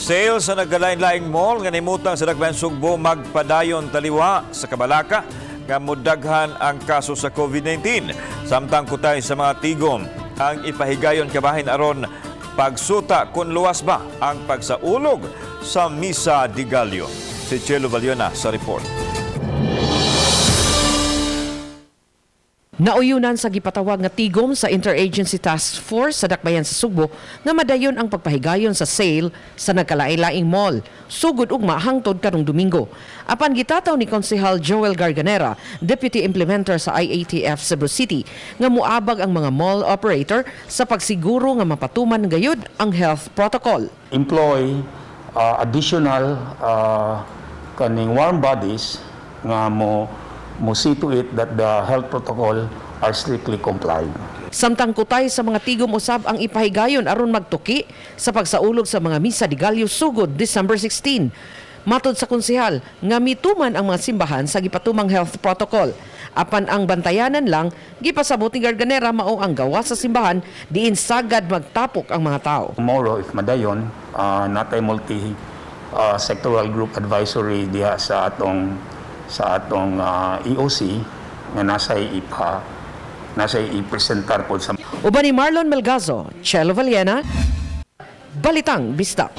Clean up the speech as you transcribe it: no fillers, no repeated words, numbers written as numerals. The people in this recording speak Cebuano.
Sale sa nagkalain-laing mall nga nimutang sa Dakbayan Sugbo magpadayon taliwa sa kabalaka nga mudaghan ang kaso sa COVID-19. Samtang kutay sa mga tigom ang ipahigayon kabahin aron pagsuta kung luwas ba ang pagsaulog sa Misa de Gallo. Si Chelo Valiona sa report. Nauyunan sa gipatawag nga tigom sa Interagency Task Force sa Dakbayan sa Sugbo nga madayon ang pagpahigayon sa sale sa nagkalain-laing mall sugod ugma hangtod karong Domingo. Apan gitataw ni Konsehal Joel Garganera, Deputy Implementer sa IATF Cebu City, nga muabag ang mga mall operator sa pagsiguro nga mapatuman gayud ang health protocol. Employ additional kaning warm bodies nga mo see to it that the health protocol are strictly complied. Samtang kutay sa mga tigom usab ang ipahigayon aron magtuki sa pagsaulog sa mga misa de Gallo sugod December 16. Matod sa konsehal nga mituman ang mga simbahan sa gipatumang health protocol. Apan ang bantayanan lang, gipasabot ni Garganera, mao ang gawas sa simbahan diin sagad magtapok ang mga tao. Tomorrow, if madayon, natay multi sectoral group advisory diha sa atong EOC nga nasay i-presentar pod sa Uban ni Marlon Melgazo, Chelo Valiena, Balitang Bisdak.